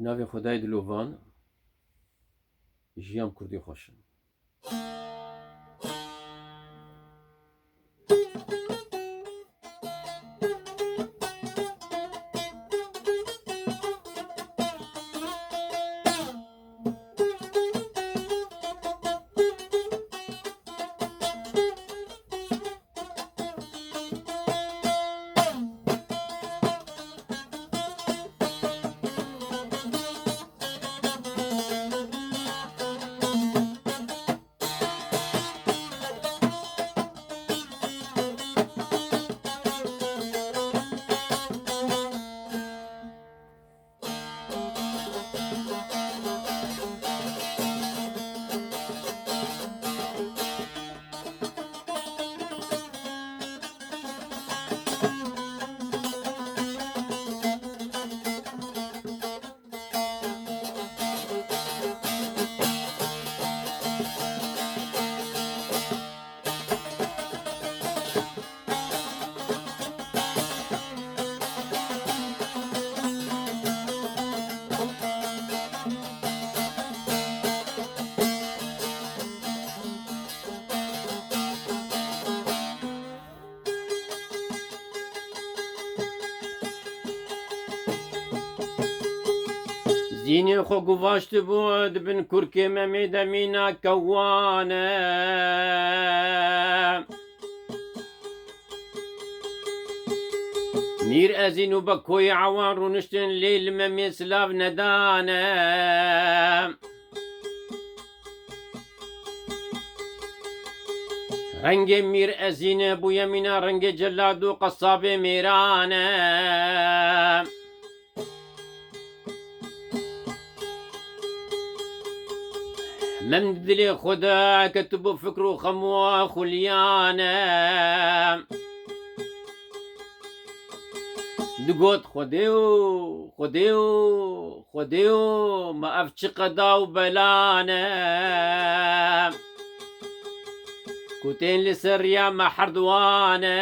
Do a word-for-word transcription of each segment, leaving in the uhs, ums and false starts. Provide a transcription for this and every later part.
Navê Xwedayê dilovan, jiyan kurdî xweş in. Zînê xwe guvaştibû di bin kurkê Memê de mîna kewan e. Mîr Ezîn û Bekoyê Ewan rûniştin, lê li Memê silav nedane. Rengê Mîr Ezîn bûye mîna rengê celad û qesabê mêran e. Mem di dilê xwe de ketibû fikr û xem û xuliyan e. Digot, Xwedê o, Xwedê o, Xwedê o, ma ev çi qeda û bela ne? Ku tên li ser riya me herduwan e.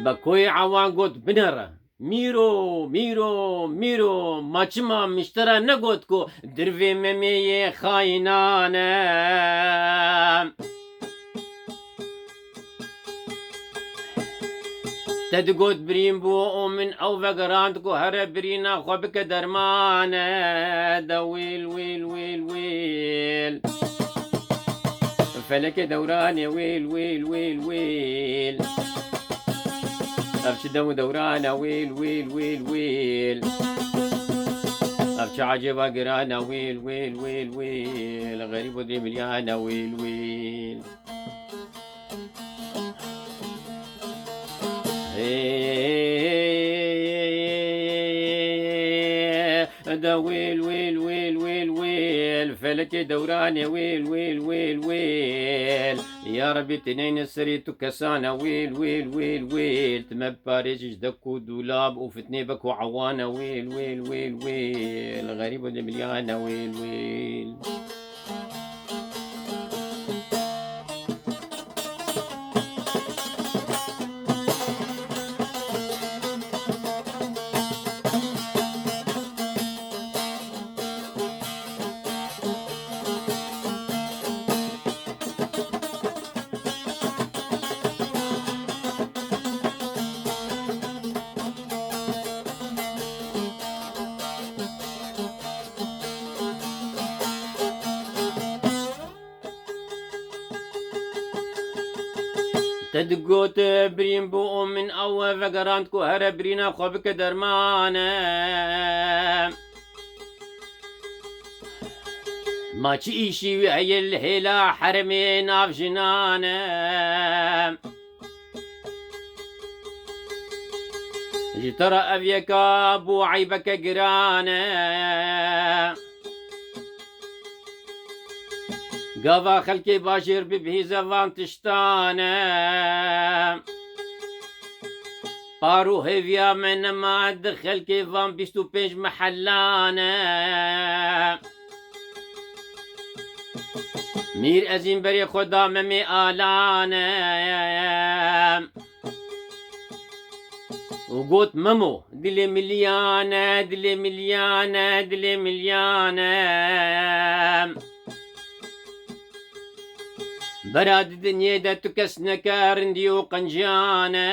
Bekoyê Ewan got, binere. Mîro, mîro, mîro, ma çima min ji te re negot ku dirvê Memê yê xayînan e? Te digot birîn bû û min ew vegerand ku here birîna xwe bike derman e. De wîl, wîl, wîl, wîl. Felekê dewranê wîl, wîl, wîl, wîl. Ev çi dem û dewran e wîl, wîl, wîl, wîl. Ev çi ecêba giran e wîl, wîl, wîl, wîl. Xerîb û dêmilyan e wîl, wîl. De wêl, wêl, wêl, wêl, wêl. Felekê dewranê wêl, wêl, wêl, wêl. Ya Rebî, tineyne serê tu kesane wêl, wêl, wêl, wêl. Ti me biparêzî ji dek û dûlab û fitnê beko ewane wêl, wêl, wêl, wêl. Xerîb û dimiliyane wêl, wêl. Te digot, birîn bû û min ew vegerand ku here birîna xwe bike derman e. Ma çi îşî wî heye li hêla heremê nav jinan e? Ji te re ev yeka bû eybeke giran e. Gava xelkê bajêr bibihîze van tiştan e. Par û hêviya me nema di xelkê van bîst û pênc mehelan e. Mîr Ezîn berê xwe da Memê Alan e. û got, Memo, dilê miliyan e, dilê miliyan e, dilê miliyan e. Bera di dinyê de tu kes neke rindî û qenciyan e.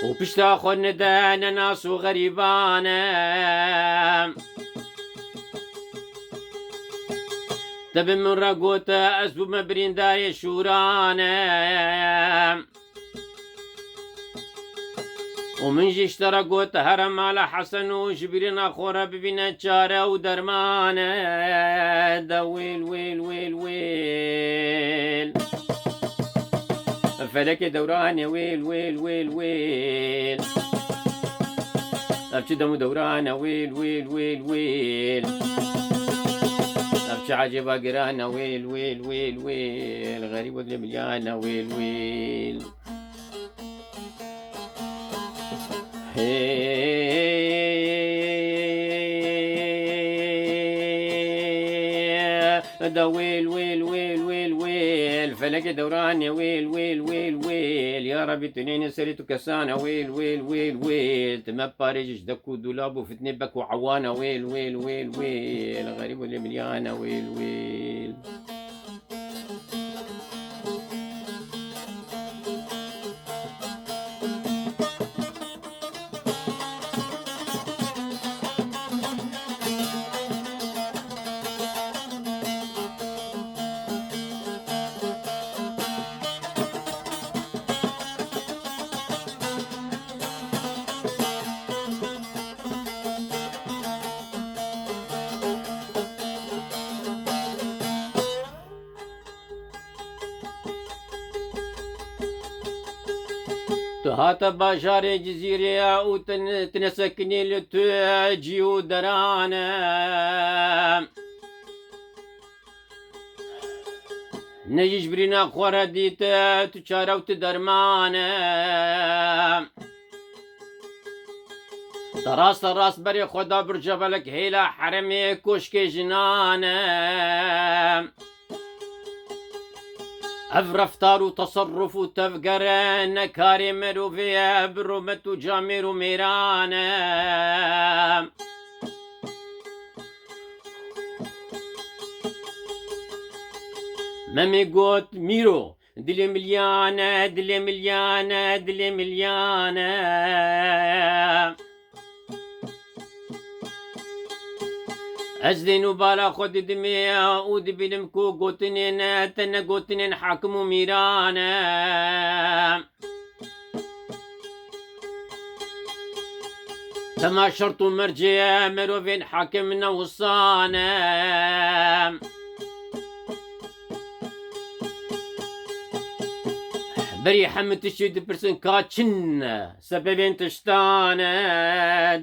Û pişta xwe nide nenas û xerîban e. Te bi min re gote, ez bûme birîndarê şûran e. Û min jî ji te re got, here mala Hesen û ji birîna xwe re bibîne çare û derman e. De wêl, wêl, wêl, wêl. Felekê dewran e, wêl, wêl, wêl, wêl. Ev çi dem û dewran e, wêl, wêl, wêl, wêl. Ev çi ecêba giran e, wêl, wêl, wêl, wêl. Xerîb û dilê miliyan e, wêl, wêl. Hey, da wêl, wêl, wêl, wêl, wêl. Felekê dewran e, wêl, wêl, wêl, wêl. Ya Rebî, tu nêne serê tu kesan e, wêl, wêl, wêl, wêl. Tu me parêz ji dek û dulab û fitnê bek û ewan e, wêl, wêl, wêl, wêl. Xerîb û dilê miliyan e, wêl, wêl. Tu hate bajarê Cizîrê û tu ne-, tu nesekinî li tu cî û deran e. Ne jî ji birîna xwe re dîte tu çare û tu derman e. Te rast rast berê xwe da bir cevelek hêla heremê koşkê jinan e. Ev reftar û teserruf û tevger e, ne karê mirovê ye, bi rûmet û camêr û mêran e. Memê got, Mîro, dilê milyan e, dilê milyan e, dilê milyan e. Ez dên û bala xwe didimê û dibînim ku gotinên te ne gotinên hakim û mîran e. Dema şert û mercê mirovên hakim ne wisan e. Berî hemû tiştî dipirsin ka çi ne sebebên tiştan e,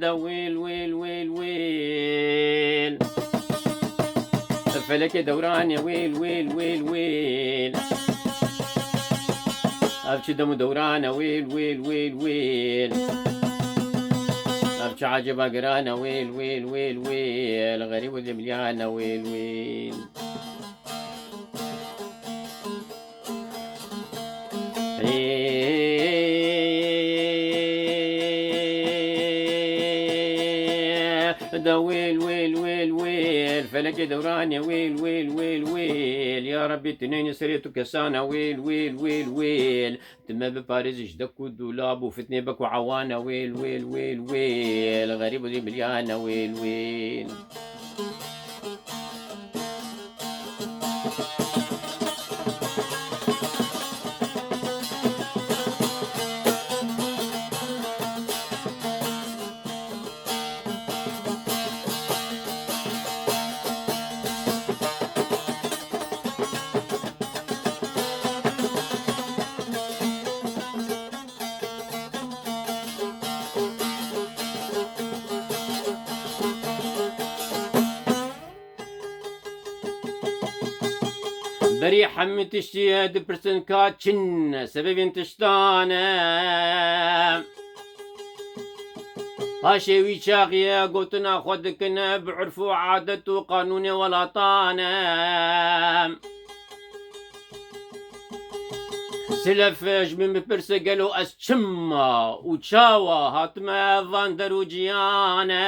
de wêl, wêl, wêl, wêl. Felekê dewran e, wêl, wêl, wêl, wêl. Ev çi dem û dewran e, wêl, wêl, wêl, wêl. Ev çi ecêba giran e, wêl, wêl, wêl, wêl. Xerîb û dilê milyan e, wêl, wêl. Da wêl, wêl, wêl, wêl. Felekê dewran e, wêl, wêl, wêl, wêl. Ya Rebî, tu nêne serê tu kesan e, wêl, wêl, wêl, wêl. Tu me biparêz ji dek û dûlab û fitnê bek û ewan e, wêl, wêl, wêl, wêl. Xerîb û dilê milyan e, wêl, wêl. Berî hemî tiştî dipirsin ka çi ne sebebên tiştan e. Paşê wî çaxî gotina xwe dikin bi urf û adet û qanûnê welatan e. Silef ji min bipirse gelo ez çima û çawa hatime van der û ciyane.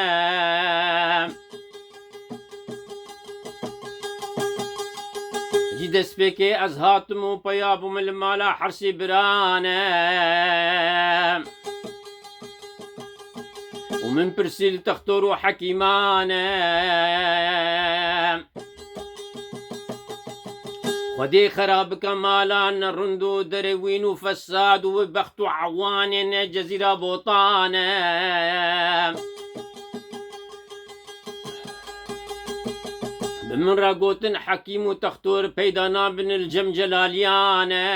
Ji destpêkê ez hatim û peya bûm li mala hersî birane. Û min pirsî li textor û hekîmane. Xwedê xera bike malan rind û derewîn û fesad û bext û ewanên Cezîra Botan e. Bi min re gotin hekîm û textor peyda nabin li cem celaliyan e.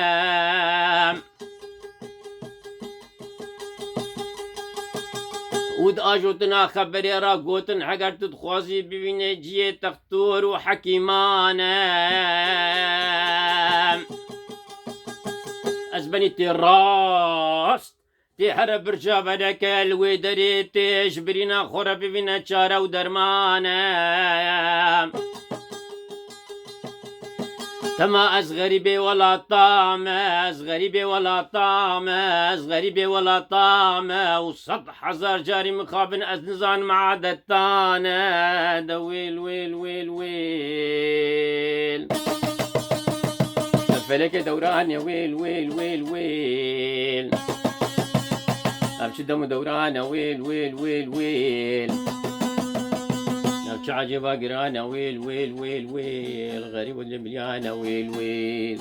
Û di ajotina xeberê re gotin, heger tu dixwazî bibînî cihê textor û hekîman e, ez benî tê rast. Tê here birca veneke li wê derê, tê ji birîna xwe re bibîne çare û derman e. Dema ez xerîbê welata me, ez xerîbê welata me, ez xerîbê welata me û sed hezar carî mixabin ez nizanim adeta ne. De wêl, wêl, wêl, wêl. Felekê dewran e, wêl, wêl, wêl, wêl. Ev çi dem û dewran e, wêl, wêl, wêl, wêl. Ev çi ecêba giran e, wêl, wêl, wêl, wêl. Xerîb û dilê milyan e, wêl, wêl.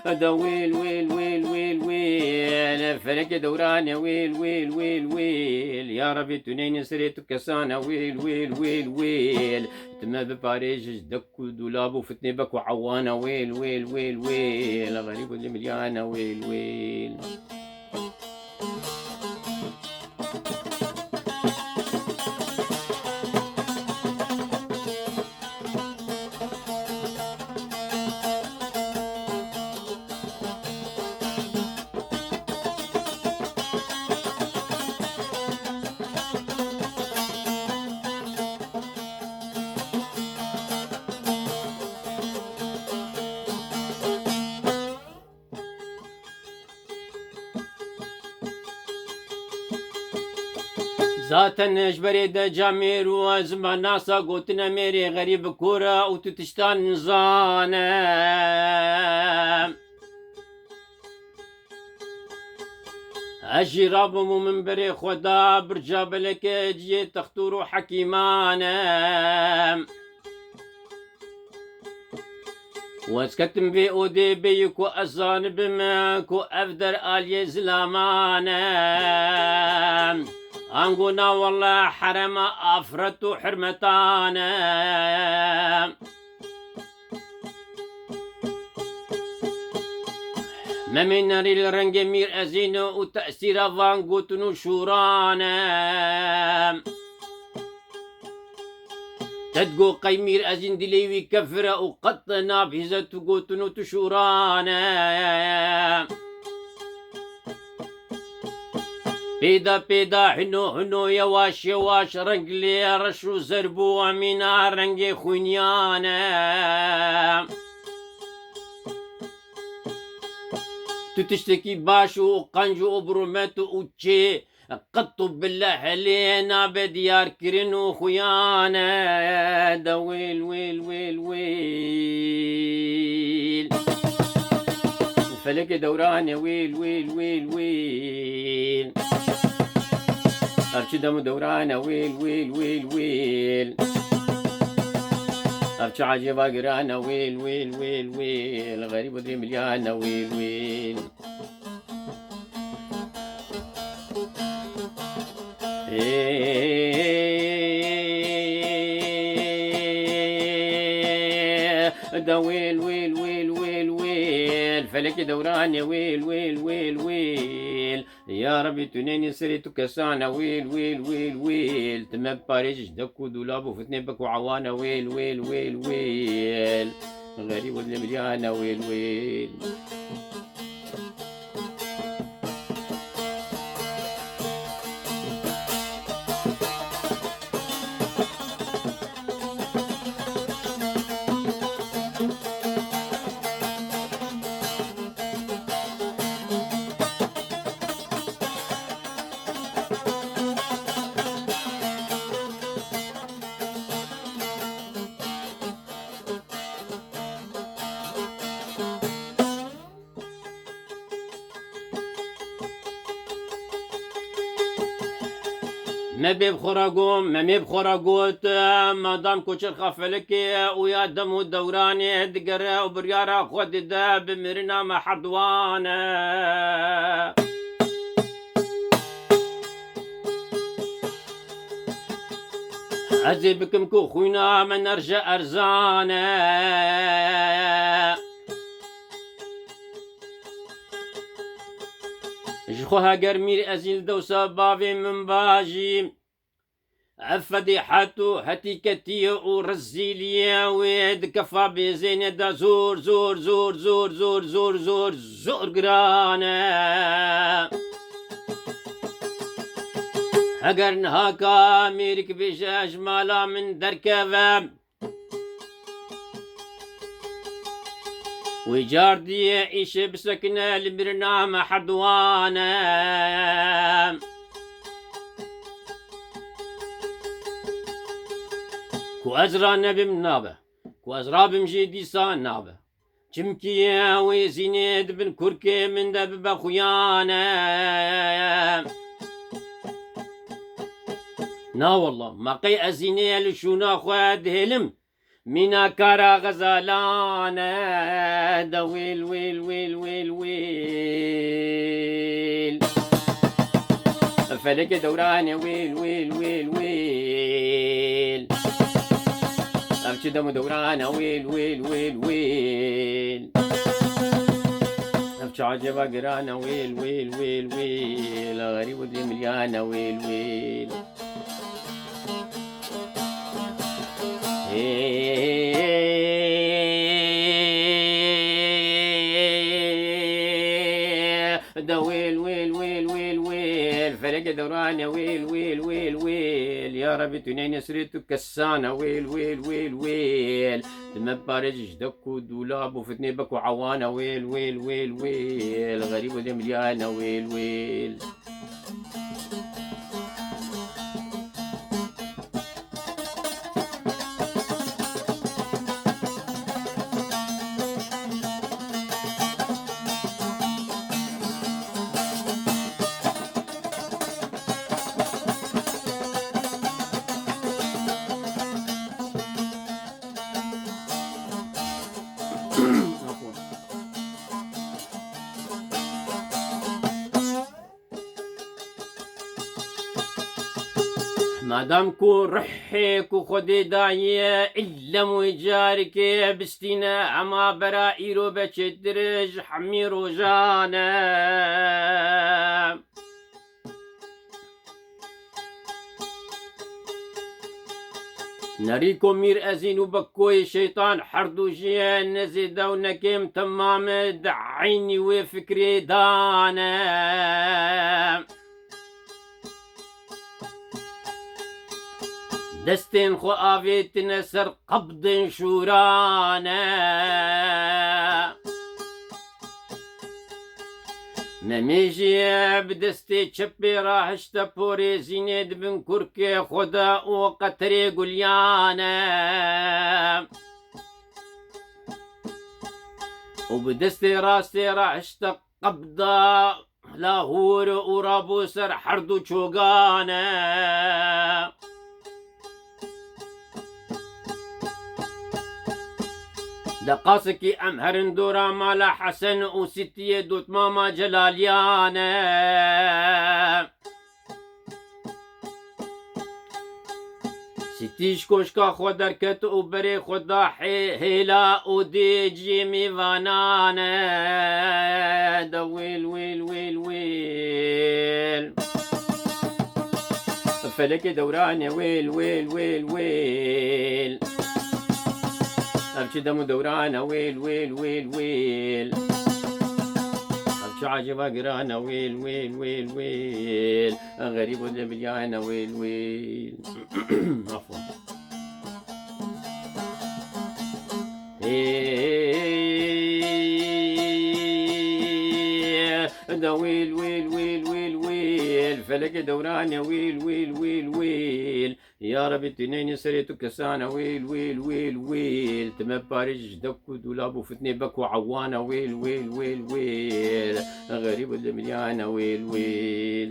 Ê, de wêl, wêl, wêl, wêl, wêl. Felekê dewran e, wêl, wêl, wêl, wêl. Ya Rebî, tu neyne serê tu kesane, wêl, wêl, wêl, wêl. Tu me biparêz ji dek û dûlab û fitnê bek û ewana, wêl, wêl, wêl, wêl. Xerîb û dilê milyane, wêl, wêl. Zaten ji berê de camêr û ziman nasa gotine mêrê xerîb kor e û tu tiştan nizane. Ez jî rabûm û min berê xwe da birca beleke ciyê textor û hekîman e. Û ez ketim vê odê bêyî ku ez zanibim ku ev der aliyê zilaman e. Ango na welle herema afret û hurmetan e. Memê nerî li rengê Mîr Ezîn û tesîra van gotin û şûran e. Te digo qey Mîr Ezîn dilê wî kefir e û qet nabihîze tu gotin û tu şûran e. Pêda pêda, hino hino, yewaş yewaş reng lê reş û zer bû, emîna rengê xwîniyan e. Tu tiştekî baş û qenc û bi rûmet û çê qet û bile helê nabe diyarkirin û xuyan e. De wêl, wêl, wêl, wêl. Felekê dewran e, wêl, wêl, wêl, wêl. Ev çi dem û dewran e, wêl, wêl, wêl, wêl. Ev çi ecêba giran e, wêl, wêl, wêl, wêl. Xerîb û dilê milyan e, wêl, wêl. Ê, de wêl, wêl, wêl, wêl, wêl. Felekê dewran e, wêl, wêl, wêl, wêl. Ya Rebî, tu nênî serê tu kesan e, wêl, wêl, wêl, wêl. Tu me biparêz ji dek û dûlab û fitnê bek û ewan e, wêl, wêl, wêl, wêl. Xerîb û dilê milyan e, wêl, wêl. Me bê bi xwe re got, me mê bi xwe re got, madam ku çerxa felekê û ya dem û dewranê digere û biryara xwe dide bi mirina me herduwan e. Ez ê bikim ku xwîna me nerje erzan e. Ji xwe heger Mîr Ezîl dewsa bavê min ba jî, ev fedîhet û hetîketiyê û rezîliyê wê di kefa bêzênê de zor, zor, zor, zor, zor, zor, zor, zor giran e. Heger niha ka mêrik bêje ji mala min derkeve, wê car diyê îşê bisekine li mirina me herduwan e. Ku ez ranebim nabe, ku ez rabim jî dîsa nabe. Çimkî wê zînê di bin kurkê min de bibe xuyan e. Na wallah, ma qey ez zînê li şûna xwe dihêlim. Mîna kara xezalan e, de wêl, wêl, wêl, wêl, wêl. Felekê dewran e, wêl, wêl, wêl, wêl. Ev çi dem û dewran e, wêl, wêl, wêl, wêl. Ev çi aceba giran e, wêl, wêl, wêl, wêl. Xerîb û dilê milyan e, wêl, wêl. De wêl, wêl, wêl, wêl, wêl. Felekê dewran e, wêl, wêl, wêl, wêl. Ya Rebî, tu neyne serê tu kesan e, wêl, wêl, wêl, wêl. Tu me parêz ji dek û dûlab û fitnê bek û ewan e, wêl, wêl, wêl, wêl. Xerîb û dilê milyan e, wêl, wêl. Madam ku ruhê ku Xwedê daye, illem wê carikê bistîne, hema bera îro be çêtir ji hemî rojan e. Nerîko Mîr Ezîn û Bekoyê Şeytan herdu jî ne zêde û ne kêm temam di eynî wê fikrê dane. Destên xwe avêtine ser qebdên şûrane. Memê jî bi destê çepê rahişte porê zînê di bin kurkê xwe de û qeterê guliyane. Û bi destê rastê rahişte qebda lahûr û rabû ser herdu çogane. Deqasekî em herin dora mala Hesen û Sitiyê dotmama Celaliyane. Sitî ji koşka xwe derket û berê xwe da hê-, hêla û dê ciyê mêvanan e. De wêl, wêl, wêl, wêl. Felekê dewran e, wêl, wêl, wêl, wêl. Ev çi dem û dewran e, wêl, wêl, wêl, wêl. Ev çi ecêba giran e, wêl, wêl, wêl, wêl. Xerîb û dilê milyan e, wêl, wêl. Afwan. Ê, de wêl, wêl, wêl, wêl, wêl. Felekê dewran e, wêl, wêl, wêl, wêl. Ya Rebî, tu neyne serê tu kesane, wêl, wêl, wêl, wêl. Tu me parêz ji dek û dûlab û fitnê bek û ewan e, wêl, wêl, wêl, wêl. Xerîb û dilê milyan e, wêl, wêl.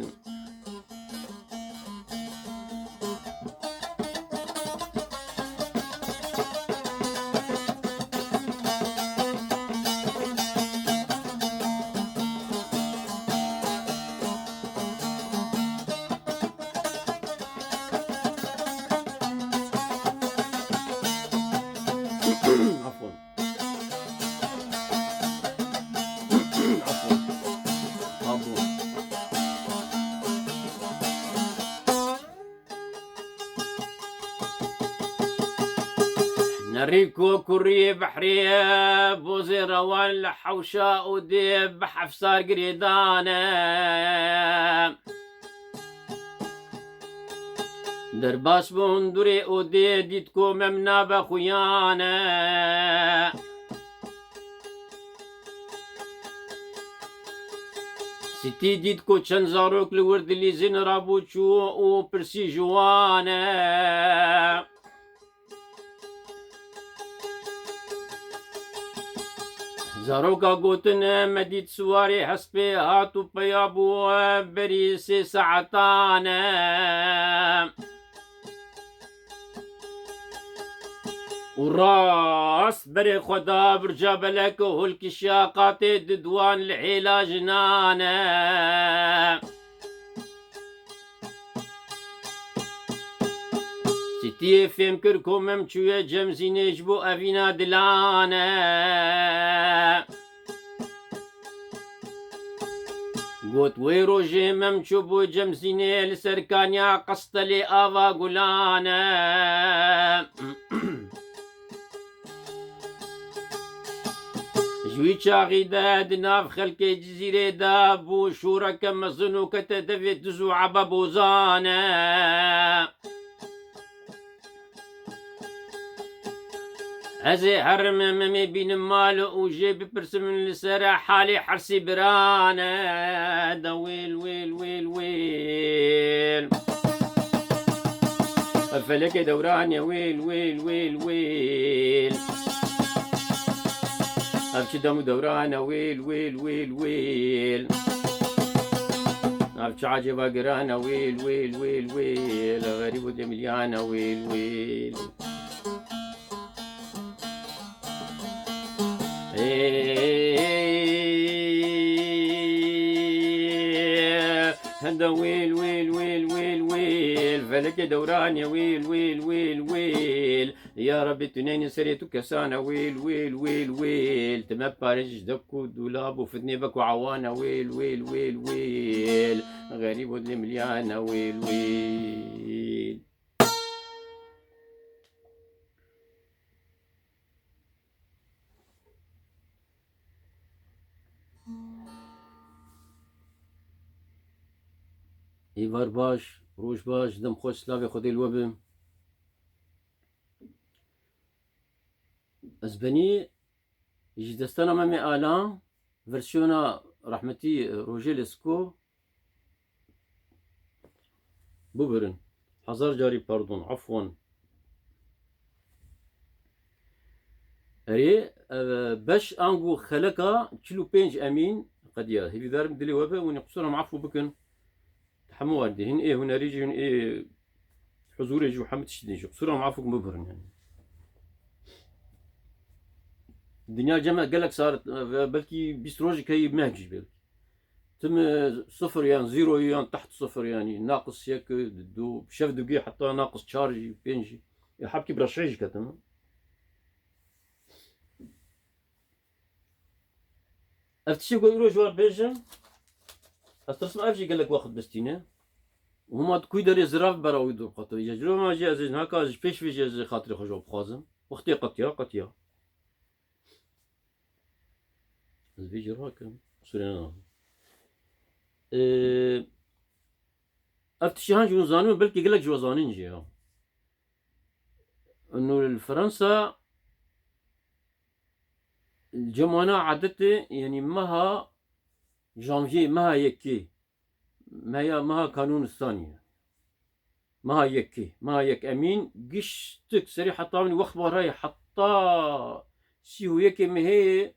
Rîko kuriyê behrê, bozê rewan li hewşa û dê bi hefsar girêdan e. Derbas bûn durê û dê dît ku mem nabe xuyan e. Sitî dît ku çend zarok li wir dilîzin rabû çû û pirsî ji wan e. Zaroka gotin, me dît siwarê hespê hat û peya bû berî sê saetan e. Û rast berê xwe da birca belek û hûlkişiya qatê diduan li hêla jinan e. Sitiyê fêm kir ku mem çûye cemzînê ji bo evîna dilan e. Got, wê rojê mem çûbû cemzînê li ser kaniya qestelê ava gulan e. Ji wî çaxî de di nav xelkê Cizîrê de bû şûreke mezin û kete devê diz û ebe bozan e. Ez ê herim memê bînim mal û jê bipirsim li ser halê hersî biran e. De wêl, wêl, wêl, wêl. Ev felekê dewran e, wêl, wêl, wêl, wêl. Ev çi dem û dewran e, wêl, wêl, wêl, wêl. Ev çi ecêba giran e, wêl, wêl, wêl, wêl. Xerîb û demiliyan e, wêl, wêl. Ê, hende wêl, wêl, wêl, wêl, wêl. Felekê dewran e, wêl, wêl, wêl, wêl. Ya Rebî, tu neyne serê tu kesan e, wêl, wêl, wêl, wêl. Tu me parêz ji dek û dûlab û fitnê bek û ewan e, wêl, wêl, wêl, wêl. Xerîb û dilê miliyan e, wêl, wêl. Êvar baş, roj baş, dem xweş, slavê Xwedê li we be. Ez benî ji destana Memê Alan, versiyona rehmetî Rojê Lesko, Bibûrin. Hezar carî pardon, efwan. Erê, ev, beş ango xeleka çil û pênc Emîn qediya. Hêvîdar im dilê we be, hûn ê qusura min efû bikin. Hemû erdê. Hin ê hunerî jî, hin ê huzûrê jî û hemû tiştî din jî. Qusura min efû bikin, bibûrin yani. Dinya cem e gelek sar, ev, belkî bîst rojek heye meh jî belkî. Tim, e, sifir yan zîro yan teht sifir yani, naqis yek, e, du, şev digê heta naqis çar jî, pênc jî. E, hebkî bi reşê jî ketim. Ev tiştê ku îro ji wan bêjim, ez tirsim ev jî gelek wext bistîne. Hûma di kû derê zirav bera wî dûr qetiya. Ya ji roma jî ez ê naka ji pêş vê jî ez ê xatirê xwe ji wan bixwazim. Wextê qetiya, qetiya. Ez vê jî rakim. Qusûrê nenaxim. Ee, ev tiştê han jî hûn zanibin, belkî gelek ji we zanîn jî ya. Û li Fransa cem wana edetê, yanî meha janviyê, meha yekê. Meya, meha kanûnistanî ye. Meha yekê, meha yek Emîn, giştik serî heta min wext barayê heta sî û yekê mehê,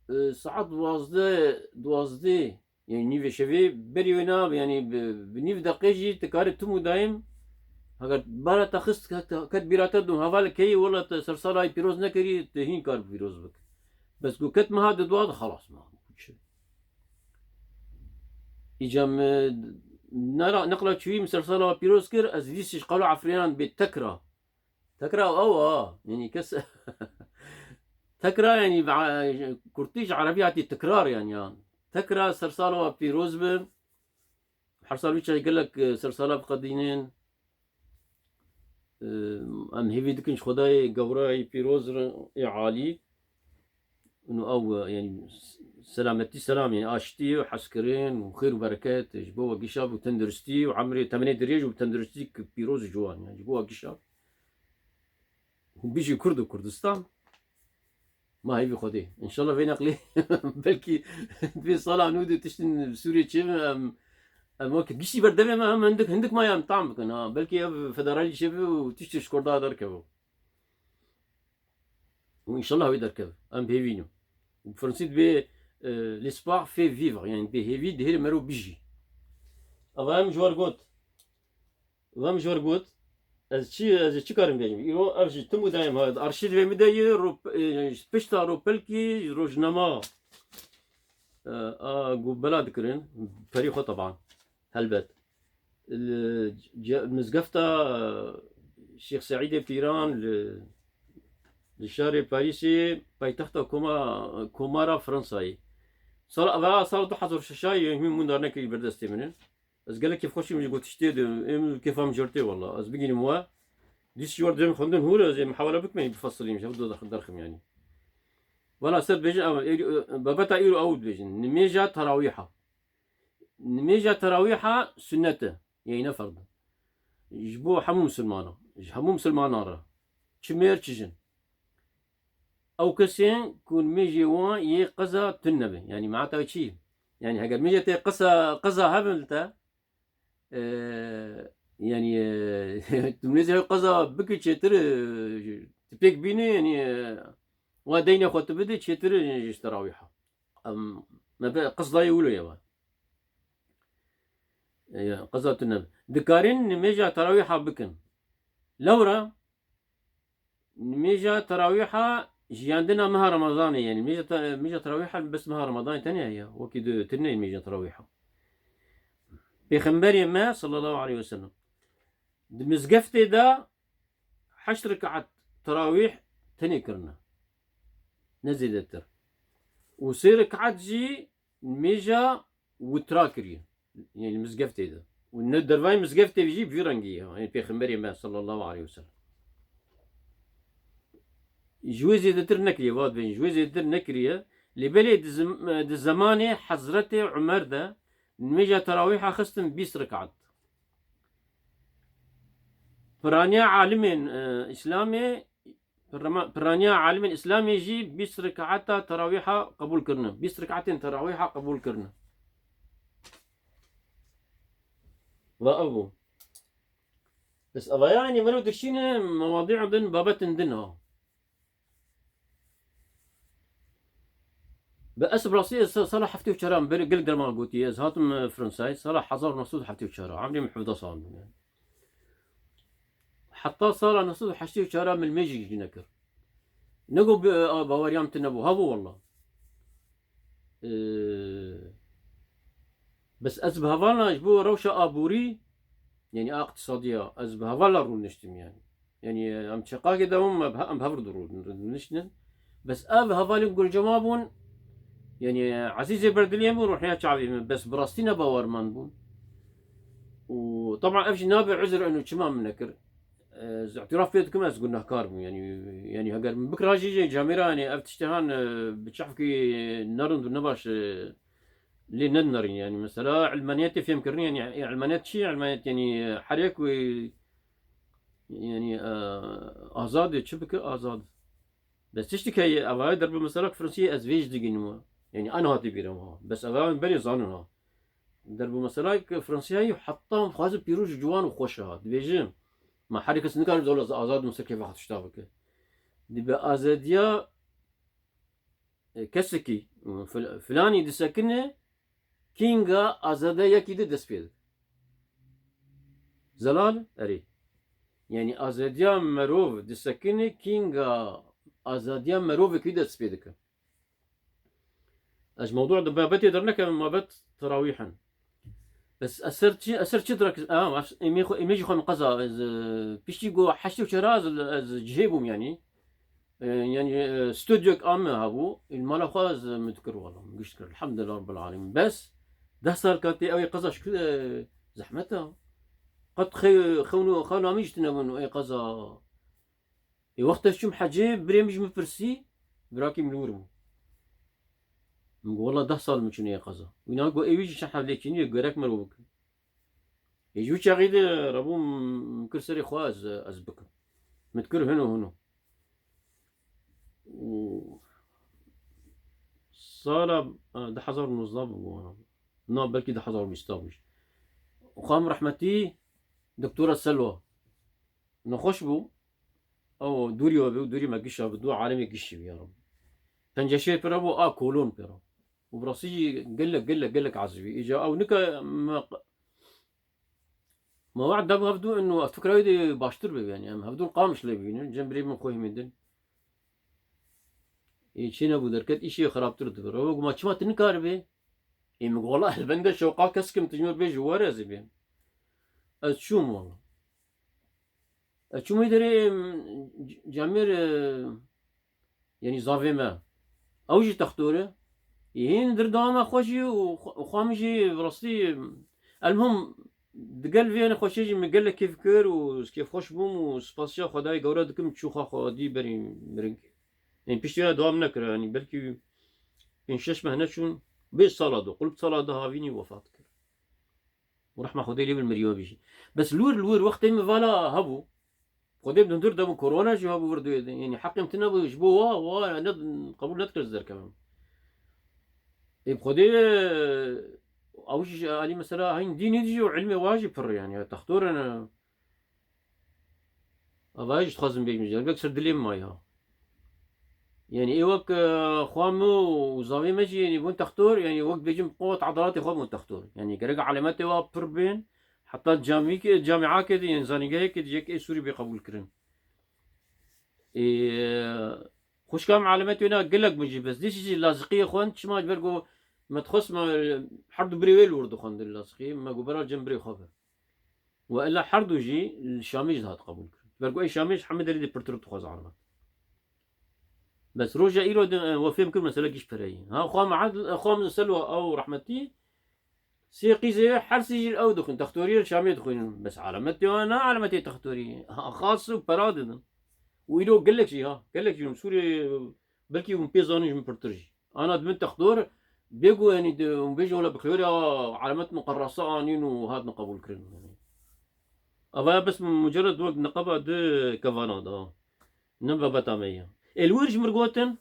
e, saet duwazdeh, duwazdeh, yani nîvê şevê, berî wê nabe, yani bi, bi nîv deqê jî tu karî tim û dayim, heger bara te xist, ket, ket bîra te dû, hevalek heyî, wela te sersalayî pîroz nekirî, tu hîn kar pîroz bik. Bes ku ket meha di dua de xelas me. Îca min nera-, neqla çûyî min sersala pîroz kir, ez dîsî ji qalo Efrînan bê tekra. Tekra ew a, yanî kes tekra yanî bi, kurtî ji erebî hatî tikrar yanî ya. Tekra sersala pîroz be. Her sal wî çay gelek, e, sersala biqedînin. Em hêvî dikin ji Xwedayê gewra yê pîroz re, ê alî. Û ew, e, yani, selametî, selam, yani, aştî û hezkirin û xêr û bereket ji bo we gişa û tenduristî û emrê temenê dirêj û tenduristî pîroz û ciwan, yani, ji bo we gişa. Hûn bijî Kurd û Kurdistan. Ma hêvî Xwedê. Înşallah vê neqlê belkî vê sala nû de tiştin Sûriyê çêbin, em, em wek giştî ber devê me hem hindik, hindik ma ya em tam bikin, ha. Belkî ev federalî çêbe û tiştê ji Kurda derkeve. Û înşallah wê derkeve. Em bi hêvî ne. Û bi fransî dibê, e, l'espoir fait vivre. Yani dibê hêvî dihêle mero bijî. Eva em ji we re got. Eva em ji we re got. Ez çi, ez ê çi karim bêjim? Îro ev jî tim û dayem ha. Arşîv vê min de ye, ro-, e, pişta ropelkî rojnama, e, a, ku bela dikirin. Perî xwe teban. Helbet. Li ce-, mizgefta, e, Şêx Seîdê Pîran li, li şarê Parîsê, paytexta Koma-, Komara Fransayê. Sala, eva sala du hezar û şeş yê hûn mûndar nekirî ber destê min in. Ez gelek kêfxweşîm ji gotiştê de, êm kêfa min jê re tê wela. Ez bigînim we. Dîs ji we re dibêm xwendin hûr, ez ê mihawele bikim, ê bifesilîm, ji hev du derxim yani. Wela ser dibêjin, ev, ê, babeta îro ew dibêjin. Nimêja terawîha. Nimêja terawîha sunnet e, yeyne ferd e. Ji bo hemû misilmanan, ji hemû misilmanan re. Çi mêr, çi jin. Ew kesên ku nimêjê wan yê qeza tune be. Yani me'na wê çi? Yani heger nimêjê te qeza, qeza hebin li te, e, yani, e, tu nimêjê qeza bikî çêtir, e, tu pêk bînî, yani, e, wa deynê xwe tu bidî çêtir, e, ji terawîha. Em, me be qizlayê wilo ye va. E, ya, qeza tu nebe. Dikarin nimêja terawîha bikin. Lewra nimêja terawîha jiyandina meha Remezanê, yani nimêja te-, nimêja terawîha bes meha Remezanê tenê heye. Wekî di tune nimêja terawîha. Pêxemberê me sallallahu aleyhi ve sellem di mizgeftê de heşt rekat terawîh tenê kirine. Ne zêdetir. Û sê rekat jî nimêja witra kiriye. Yani li mizgeftê de. Û ne dervayê mizgeftê jî bi vî rengî ye. Yani Pêxemberê me sallallahu aleyhi ve sellem. Ji wê zêdetir nekiriye, va dibêjin. Ji wê zêdetir nekiriye. Lê belê di zem-, di zemanê Hezretê Umer de nimêja terawîha xistin bîst rekat. Piraniya alimên, e, Îslamê, pirama-, piraniya alimên Îslamê jî bîst rekata terawîha qebûl kirine. Bîst rekatên terawîha qebûl kirine. Va ev bû. Bes eva yanî mero dişîne mewadî din, babetên din ha. Bi ez bi rastî ez sa-, sala heftê û çar em ber gelek derman gotiye. Ez hatim, e, Fransayê sala hezar û neh sed û heftê û çar. Emrê min hevdeh sal bû yani. Heta sala neh sed û heştê û çar min nimêjî jî nekir. Ne ku bi, e, baweriya min tune bû. Hebû wela. E, bes ez bi hevalna ji bo rewşa aborî, yani a iqtisadiya, ez bi hevala rûniştim yani. Yani, em çeqakê de bûn, em bi he-, em bi hev re dirûn, niştin. Bes ev hevalên Gulcema bûn, yani, ezîzê ber dilê min bûn, ruhiya çavê min. Bes bi rastî ne bawermend bûn. Û, teban ev jî nabe uzr eno çima min nekir. Ez îtiraf pê dikim, ez gunehkar bûm, yani, yani, heger min bikira jî, jê camêra, yani, ev tiştê han, e, bi çavkî nerind û nebaş, e, lê nedinêrin, yani, mesela, ilmaniyetê fêhm kirin, yani, e, ilmaniyet çi ye? İlmaniyet, yani, her yek wê Yani, e, azad e, çi bike azad. Bes tiştik heye, evaya derbi mesela Fransiyê ez vê jî digînim ha. Yani, an hatî bîra min ha. Bes evaya min berê zanin ha. Derbi mesela Fransiyayê heta em xwazin pîroz û ciwan û xweş ha. Dibêjim, ma her kes nikare zola azad min ser kêfa xwe tişta bike. Dibe azadiya, e, kesekî, e, fil-, filanî disekine, kînga azadiya yekî di dest pê dike. Zelal, erê. Yani azadiya merov disekine, kînga azadiya merovekî dest pê dike. Ez mewdû di babetê dernekevim, mabet terawîh in. Bes eser çi, eser çi direk, a, êmê xwe, êmê jî xwe min qeza, ez, e, piştî ku heştê û çar ez, ez cihê bûm yani. E, yani, e, studyok a me hebû, ê li mala xwe ez, e, min dikir wela, min giş dikir. Elhamdülillah Rabbil Alemin. Bes, deh sal katê ew ê qeza şikir, e, zehmet e. Qet xew-, xewno-, xewna min jî tune bûn ê qeza. Ê wext ez çûm hecê, birê min ji min pirsî, birakî min li wir bû. Min got, "Wela deh sal min çûne ê qeza." Wîna got, "Ê wî jî çend hevlê çênî ye, gerek meriv bikin." Ê ji wî çaxî de rabûm, min kir serê xwe ez, ez bikim. Min dikir hino hino. Û sala, e, du hezar û nozdeh bû wana. Na, belkî du hezar û bîst bû jî. Xwam rehmetî Doktora Selwa. Nexweş bû. Ew dûrî we bû, dûrî me gişa bû, du alemê gişî bû ya Rabbi. Penceşê pira bû, a kolon pira. Û bi rastî jî gelek, gelek, gelek ezibî. Îca ew nika me, me we'd dabû hevdû inu ev fikra wê de baştir be yani. Em hevdû Qamişlê bînin, cem birê min xwe himî din. Ê çi nebû derket, îşê xirabtir dibir. Ew got, "Ma çima tu nikaribê?" Ê min got, "Wela ez bende şewqa kes kim, tu ji min bêjî were ez ê bêm." Ez çûm wela. Ez çûm wê derê, em, c-, camêr, e, yanî zavê me. Ew jî textor e. Ê hîn dirdama xwe jî û xwe, xwe min jî bi rastî, elmuhim, digel vê yanî xweşê jî min gelek kêf kir û kêfxweş bûm û spasiya Xwedayê Gewre dikim, çû xwe xwedî berî miringê. Yanî piştî wê dewam nekir, yanî belkî pênc şeş meh neçûn, bê sala du, qulp sala du havînî wefat kir. Û rehma Xwedê lê bin, miriyo bî jî. Bes li wir, li wir wextê min vala hebû. Xwedê bi hundir debû, korona jî hebû vir duyê de. Yanî heqê min tune bû, ji bo wa, wa ne, qebûl nedikir ez derkevim. Ê bi Xwedê, ew jî alî mesela hîn dînî jî û ilmê wa jî pir, yanî textor in. Ava jî dixwazim bêjim, yanî wek ser dilê min maye ha. Yanî ê wek, e, xwa min û zavê me jî, yanî bûn textor, yanî wek bêjim qowet edaletê xwe bûn textor. Yanî gerek elemetê wa pir bên, heta camîkê, camîakê de, yanî zanîngehekê de yek ê Sûrî bê qebûl kirin. Ê, xwişka min elemetê wêna gelek bûn jî, bes dîsî jî laziqiyê xwend, çima ji ber ku me dixwest me her du birê wê li wir dixwendin laziqiyê, me got bera cem birê xwe be. Û ela her du jî li Şamê jî dihat qebûl kirin. Ber ku ey Şamê ji hemî derê dê pirtir dixwaz elemet. Bes roja îro de, e, we fêm kir meselek iş pereyî. Ha, xwa Me'ad, xwa min Selwa ew rehmetî, sê qîzê her sê jî ew dixwin, textoriyê li Şamê dixwînin. Bes elemetê wan ne elemetê textorî. Ha, xas û pera didin. Û îro gelek jî ha, gelek jî li Sûriyê belkî hûn pê zanin ji min pirtir jî. Ana dibin textor, bêgo, yanî, di, hûn bêjin wela bi xêwera elemet muqerrasa anîn û hatin qebûl kirin. Ava ya bes mucerred wek niqaba di kevana da. Ne babeta me ye. Ê li wir ji mir gotin,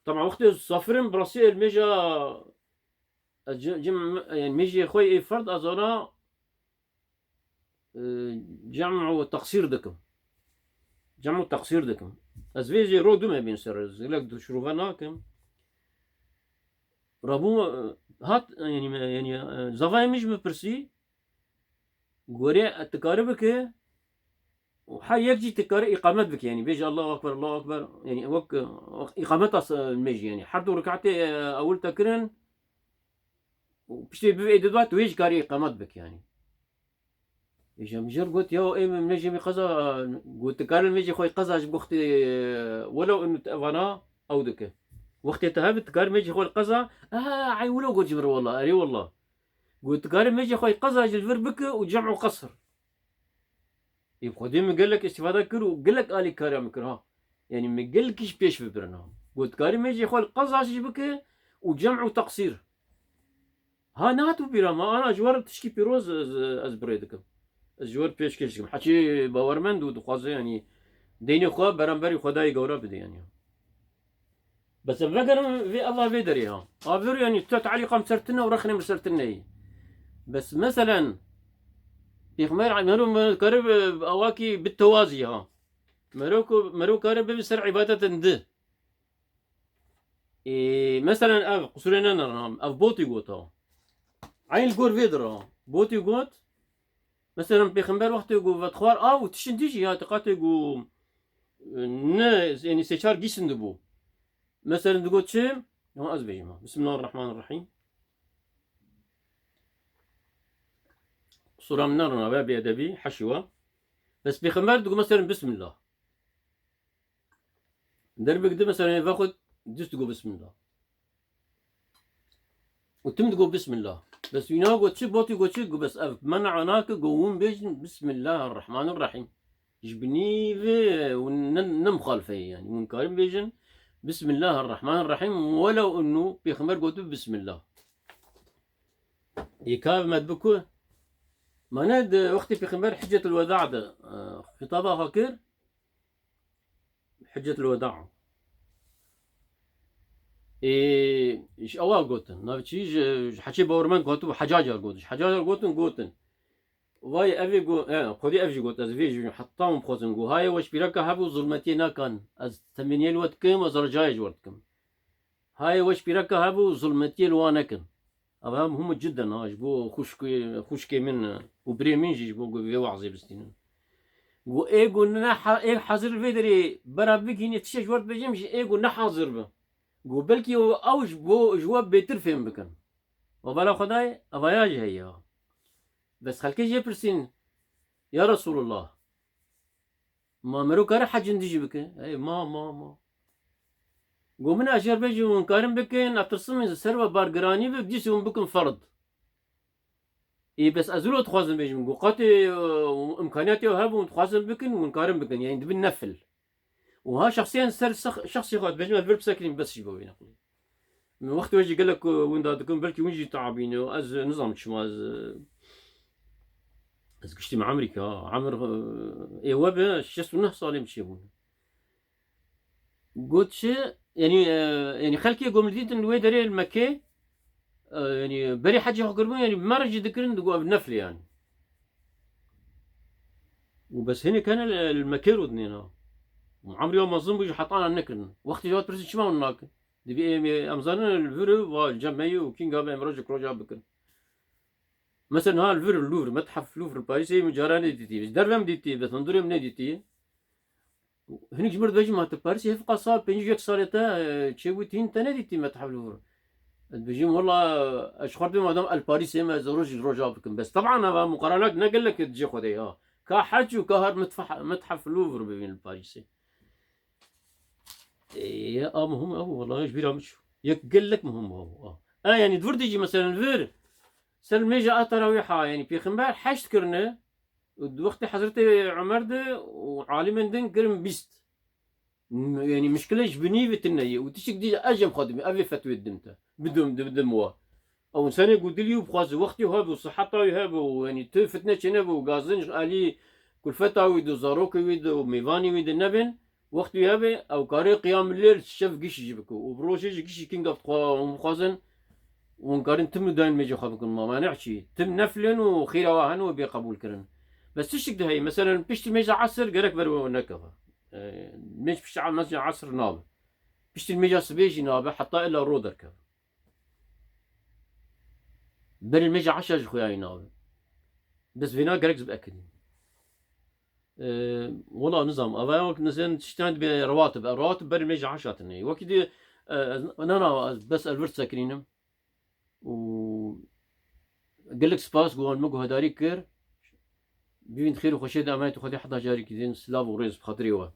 tama wextê safirin, bi rastî ê li mêja, ez cem, cem, yanî mêjê xwe ê ferd ez ana, e, cem û teqsîr dikim. Cem û teqsîr dikim. Ez vê jê ro du me bên ser, ez gelek du şirove nakim. Rabû, e, hat, yanî me, yanî, e, zavayê min ji min pirsî, gorê, e, tu karî bike, û her yek jî tu karî îqamet bike, yanî bêje Allahu Ekber, Allahu Ekber, yanî wek, e, wek îqameta s-, me jî, yanî her du rekatê, e, ewil te kirin, û piştê bivê êdî dua, tu wê jî karî îqamet bik, yanî. Ê ji min jî got, "Ya ê min, min jî qeza, got, tu karî mêjê xwe qeza ji bo wextê, welew inu tu evana ew dike. Wextê te hebe, tu karî mêjê xwe qeza, aa, ey wilo got ji min re, wela, erê wela." Got, "Tu karî mêjê xwe qeza ji vir bike û cem û qesr." Ê bi Xwedê min gelek îstîfade kir û gelek alîkariya min kir ha. Yanî min gelekî ji pêş ve birin ha. Got, "Karî mêjê xwe li qeza jî bike û cem û teqsîr." Ha, nehat bi bîra me, ana ji we re tişkî pîroz ez, ez bi rê dikim. Ez ji we re pêşkêş dikim. Heçî bawermend û dixwaze, yanî deynê xwe beramberî Xwedayê Gewre bide, yanî. Bes em vegerin vê ava vê derê ha. Avêr, yanî, tu te'lîqa min ser tune û rexnê min ser tune yî. Bes meselen, Pêxember, mero, mero kare bi, bi awakî bi tewazî ha. Mero ku, mero kare bibe ser îbadetin di. Ê, meselen, ev, qusurê nenerin ha, ev botî got ha. Eyn li gor vê dir ha. Botî got, Meselen, Pêxember wextê ku vedixwar av û tiştin dî jî ya tiqatê ku, e, ne, yanî sê çar gîsin dibû. Meselen, digot çi? Ya ez bêjim ha. Bismillahirrahmanirrahîm. Qusura min nerina ve bêedebî, heşî we. Bes Pêxember digot, meselen, Bismillah. Derbik di, mesela, ve xwe dist digo Bismillah. û tim digot Bismillah. Bes wîna got çi, botî got çi, got bes ev men'a nake, got hûn bêjin Bismillahirrahmanirrahîm. Ji binî ve hûn ne, ne muxalife ye yani. Hûn karin bêjin Bismillahirrahmanirrahîm, welew ennu Pêxember gotu Bismillah. Ê ka ev me dibe ku? Mane di wextê Pêxember Hiccetul Weda de, e, xitaba xwe kir, Hiccetul Weda. Ê, ji ewa gotin. Navê çi ji, ji Heçê Bawermend hatibû Hecaca gotin. Ji Hecaca gotin, gotin. Vay evê go-, e, xwedî ev jî got, ez vê jî heta min bixwazin. Go, hayê we ji pîreka hebû zulmetiyê nakan. Ez temenniyê li we dikim, ez ricayê ji we dikim. Hayê we ji pîreka hebû zulmetiyê li wan nekin. Ev hem hûn cidden ha, ji bo xwişkê, xwişkê min û birê min jî ji bo ku vê wazê bistînin. Go ê go ne ha-, ê hazir vê derê bera bigihînê tiştê ji we dibêjim jî ê go ne hazir be. Go belkî ew, ew ji bo, ji we bêtir fêm bikin. Û bela Xwedayê, evaya jî heye. Bes xelkê jê pirsîn, ya Resulullah, ma mero kare hecin dijî bike? Ey, ma, ma, ma. Go min ejer bêjin hûn karin bikin, ez tirsim min ser ve bargiranî be, dîsê hûn bikin ferd. Ê, bes ez wilo dixwazim bêjim, go qatê, e, imkaniyatê ew hebû, hûn dixwazin bikin, hûn karin bikin, yani dibin nefil. Û ha şexsiyan ser sex-, şexsê xwe dibêjim, ez vir bisekirîm, bes ji bo wê nexwî. Min wextê we jî gelek, e, winda dikim, belkî hûn jî teabîne û ez nizam çima ez, e, ez giştî me Amerîka, emir, e, ê we be şêst û neh salê min çêbûne. Got çi? Yanî, e, yanî xelkê ku min dîtin li wê derê li Mekê, e, yanî berê hecê xwe kiribûn, yanî bi me re jî dikirin, digot ev neflê yanî. Û bes hinek hene li, li Mekê rûdinên ha. Û emrê wan mezin bû jî heta nan nekirin. Wextê ji wan pirsin çima hûn nakin? Dibê em, em zanin li vir va li cem me ye û kînga be em rojek roja bikin. Mesela niha li vir Louvre, Methef Louvre li Parîsê min cara nedîtî. Ji derve min dîtî, bes hundirê min nedîtî. Hinek ji mir dibêjin, ma tu Parîsê hevqa sal, pêncî û yek salê te, e, çêbû, tu hîn te nedîtî Methef Louvre. Ez dibêjim, wela, ez ji xwe dibêm adam el Parîsê me, ez rojî roja bikim. Bes teban eva muqaranak ne gelek di cê xwe de ya. Ka hec û ka her mitfeh-, Methef Louvre bibîn li Parîsê. Ê, a muhim ew, wela ji bîra min çû. Yek gelek muhim ew. A. E, yanî di vir de jî, mesela li vir, ser mêja a terawîha, yanî Pêxember heşt kirine, û di wextê Hezretê Umer de û alimên din kirin bîst. M-, yanî mişkile ji binî ve tune ye. Û tiştek dî ez jî em xwe dibînim, ev ê fetwê didim te. Bidim, di-, bidim we. Ew însanê ku dilî wî bixwaze, wextê wî hebû, sihetê wî hebû, yanî tu fitne çênebû, gazin ji alî kulfeta wî de, zarokê wî de û mêvanê wî de nebên, wextê wî hebe, ew kare qiyamul leyl şev gişî jî bike. Û bi rojê jî gişî kînga bixwa-, hûn bixwazin, hûn karin tim û dayên mêjê xwe bikin, ma manî çi? Tim neflên û xîra wa hene û bê qebûl kirin. Bes tiştek de heye, meselen piştî mêja esir gerek ber we nekeve. E, mêj piştî mêja esir nabe. Piştî mêja sibê jî nabe, heta illa ro derkeve. Berê mêja eşa jî xuya wî nabe. Bes vêna gerek zib ekidî. E, wela nizam, ava wek nizen tiştan dibe rewatib. E, rewatib berê mêja eşa tine. Wekî di, e, ez, na, na, ez bes elvir sekinînim. Û gelek spas ku wan min guhdarî kir. Bivîn xêr û xweşê de emanetê Xwedê heta carekî din silav û rêz bi xatirê we.